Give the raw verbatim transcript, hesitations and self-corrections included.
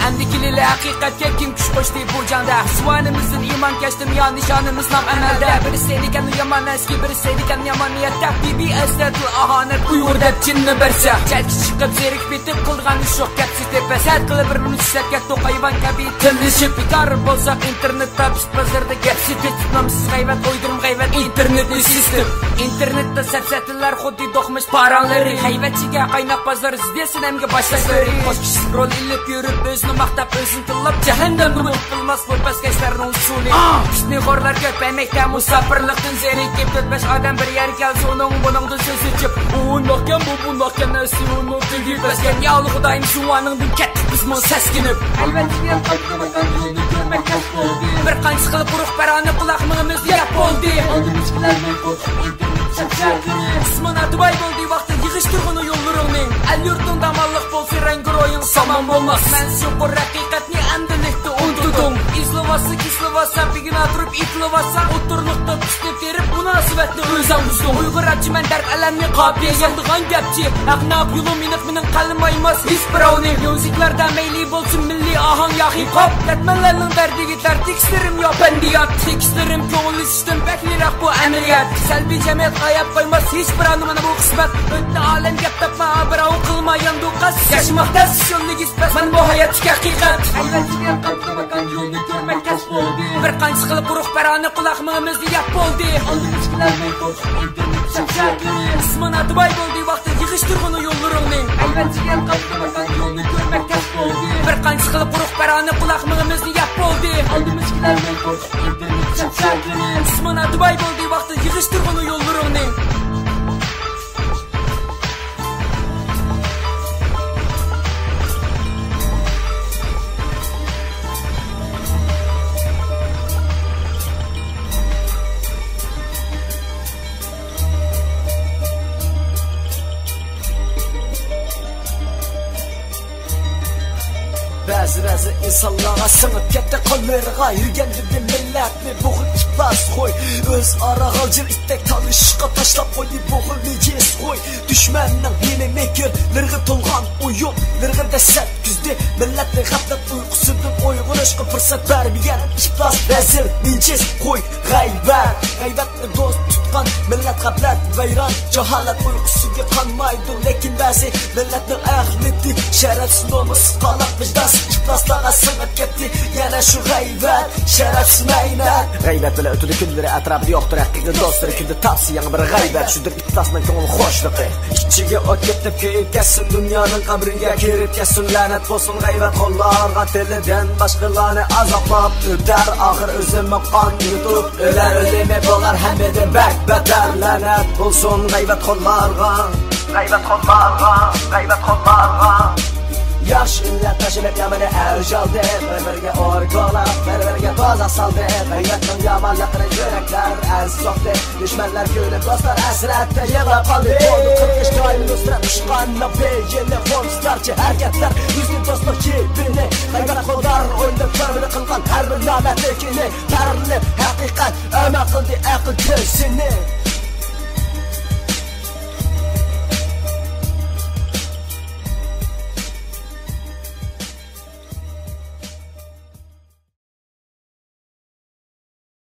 ئەمدى كېلىلى ھەقىقەتكە، كىم كۈچ قوشتى بۇ جەڭدە؟ زۇۋانىمىزدىن ئىمان كەچتىمۇ يا نىشانىمىز نام ئەمەلدە؟ بىرى سەيلىكەن يامان ئەسكى، بىرى سەيلىكەن يامان نىيەتتە. بى بى ئەسلەتتى ئاھانەت ئۇيغۇر دەپ جىننى بەرسە. چەتكە چىقىپ زېرىكىپ كېتىپ قىلغان ئىش يوق، گەپ سېتىپ. سەت قىلىپ بىر مىنۇت ئىشلەتكەن توق ھايۋان كەبى تىللىشىپ. بىكار بولساق ئىنتېرنېتتا، بىت بازىرىدا گەپ سېتىپ. تۇتمامسىز غەيۋەت، ئويدۇرۇم غەيۋەت، ئىنتېرنېتنى سىستىم. ئىنتېرنېتتا سەپسەتىلەر خۇددى دوقمۇش پاراڭلىرى. غەيۋەتچىگە قايناق بازار، زىددىيە سەنەمگە باش تاشلىرى. قوش كىشىلىك رول ئېلىپ يۈرۈپ، ئۆزىنى ماختاپ، ئۆزىنى تىللاپ، جەھەننەمدىمۇ قۇتۇلماس بۇ پەسكەشلەرنىڭ ئۇسۇلى. پىتنىخورلار كۆپەيمەكتە مۇساپىرلىقتىن زېرىكىپ، تۆت بەش ئادەم بىر يەرگە كەلسە، ئۇنىڭ بۇنىڭدىن سۆز ئېچىپ، ئۇ ئۇنداقكەن، بۇ بۇنداقكەن، ئەسلى ئۇنىڭ تېگى پەسكەن. يا ئاللا خۇدايىم، شۇ ئانىڭدىن كەتتۇق بىزمۇ سەسكىنىپ. ئەلۋەتتە، يەنە قايتىدىغان يولنى كۆرمەك تەس بولدى. بىر قانچە خىل قۇرۇق پەرانە قۇلاق مېڭىمىزنى يەپ بولدى. ئالدىمىزدىكىلەرنى قورقۇپ ئىنتېرنېت سەپسەتلىرى. ئىسمىناتى باي بولدى ۋاقتى، يىغىشتۇرغىنى يوللىرىڭنى. ئەل يۇرتۇڭدا ئامانلىق بولسا، رەڭگىرويۇڭ سامان بولماس. مەن شۇ قۇر ھەقىقەتنى ئەمدىلىكتە ئۇنتۇدۇڭ. ئېزىلىۋاتسا، كېسىلىۋاتسا، بىگۇناھ تۇرۇپ ئېتىلىۋاتسا، ئوتتۇرىلىقتا پىشتىپ بېرىپ، مۇناسىۋەتنى ئۆزۈڭ بۇزدۇڭ. ئۇيغۇر ئاچىمەن دەرد ئەلەمنى قاپىيە يازىدىغان گەپچى. ھەق ناھەق يولۇم ئېنىق مېنىڭ، قەلىمىم ئايماس ھېچ بىراۋنى. ميۇزىكلاردا مەيلى بولسۇن مىللىي ئاھاڭ يا ھىپ-ھوپ، دەردمەنلەرنىڭ دەردىگە دەرد تېكىستلىرىم يوق بەندىيات. تېكىستلىرىم كۆڭۈل ئېچىشتىن بەك يىراق بۇ ئەمەلىيەت. سەلبىي جەمئىيەت ئاياپ قويماس ھېچ بىراۋنى، مانا بۇ قىسمەت. ئۆتتى ئالەم گەپ تاپما، بىراۋ قىلما ياندۇ قەست. ياشىماق تەس، يولنى كېسىپ بەس، مانا بۇ ھاياتتىكى ھەقىقەت. ئەلۋەتتە، يەنە قايتىدىغان يولنى كۆرمەك تەس بولدى. بىر قانچە خىل قۇرۇق پەرانە قۇلاق مېڭىمىزنى يەپ بولدى. ئالدىمىزدىكىلەرنى قورقۇپ ئىنتېرنېت سەپسەتلىرى. ئىسمىناتى باي بولدى ۋاقتى، يىغىشتۇرغىنى يوللىرىڭنى. ئەلۋەتتە، يەنە قايتىدىغان يولنى كۆرمەك تەس بولدى. بىر قانچە خىل قۇرۇق پەرانە قۇلاق مېڭىمىزنى يەپ بولدى. ئالدىمىزدىكىلەرنى قورقۇپ ئىنتېرنېت سەپسەتلىرى. ئىسمىناتى باي بولدى ۋاقتى، يىغىشتۇرغىنى يوللىرىڭنى. بەزى، بەزى ئىنسانلارغا سىڭىپ كەتتى قانلىرىغا، يۈرگەندىن مىللەتنى بۇ خىل ئىپلاس خوي. ئۆزئارا غالجىر ئىتتەك تالىشىشقا تاشلاپ قويدى بۇ خىل نىجىس خوي. دۈشمەننىڭ ھىيلە مىكىرلىرىغا تولغان ئويۇنلىرىغا دەسسەت كۈزدى. مىللەتنى غەپلەت ئۇيقۇسىدىن ئويغىنىشقا پۇرسەت بەرمىگەن ئىپلاس رەزىل نىجىس خوي. غەيۋەت، غەيۋەتنى دوست تۇتقان مىللەت غەپلەت ۋەيران. جاھالەت ئۇيقۇسىغا قانمايدۇ، لېكىن بەزى مىللەتنىڭ ئەخلىتى شەرەپسىز، نومۇسسىز، قالاق ۋىجدانسىز ئىپلاسلارغا سىڭىپ كەتتى يەنە شۇ غەيۋەت. شەرەپسىز مەينەت. غەيۋەت بىلەن ئۆتىدۇ كۈنلىرى، ئەتراپىدا يوقتۇر ھەقىقىي دوستلىرى. كۈندە تاپسا يېڭى بىر غەيۋەت، شۇدۇر ئىپلاسنىڭ كۆڭۈل خۇشلۇقى. ئىچىگە ئوت كېتىپ كۆيۈپ كەتسۇن، دۇنيانىڭ قەبرىگە كىرىپ كەتسۇن. لەنەت بولسۇن غەيۋەتخورلارغا، تىلىدىن باشقىلارنى ئازابلاپ ئۆتەر، ئاخىر ئۆزىمۇ قان يۇتۇپ ئۆلەر. ئۆلۈمى بولار ھەممىدىن بەك بەتەر. لەنەت بولسۇن غەيۋەتخورلارغا، غەيۋەتخورلارغا، غەيۋەتخورلارغا. ياخشى كۈنلەر تاشلىنىپ يامىنى ئەۋج ئالدى. بىر-بىرىگە ئورا كولاپ، بىر-بىرىگە تۇزاق سالدى. غەيۋەتنىڭ يامانلىقىنى يۈرەكلەر ئەز سوقتى. دۈشمەنلەر كۈلۈپ، دوستلار ھەسرەتتە يىغلاپ قالدى. بولدى قىرىق ياش دائىم نۇسرەت ئۇچقاننىڭ بېيىنى. فومسلارچە ھەرىكەتلەر ئۈزدى دوستلۇق يىپىنى. غەيۋەتخورلار ئويناپ كۆرمىدى قىلغان ھەر بىر نامەردلىكىنى. تەرلىپ ھەقىقەت ئەما قىلدى ئەقىل كۆزىنى.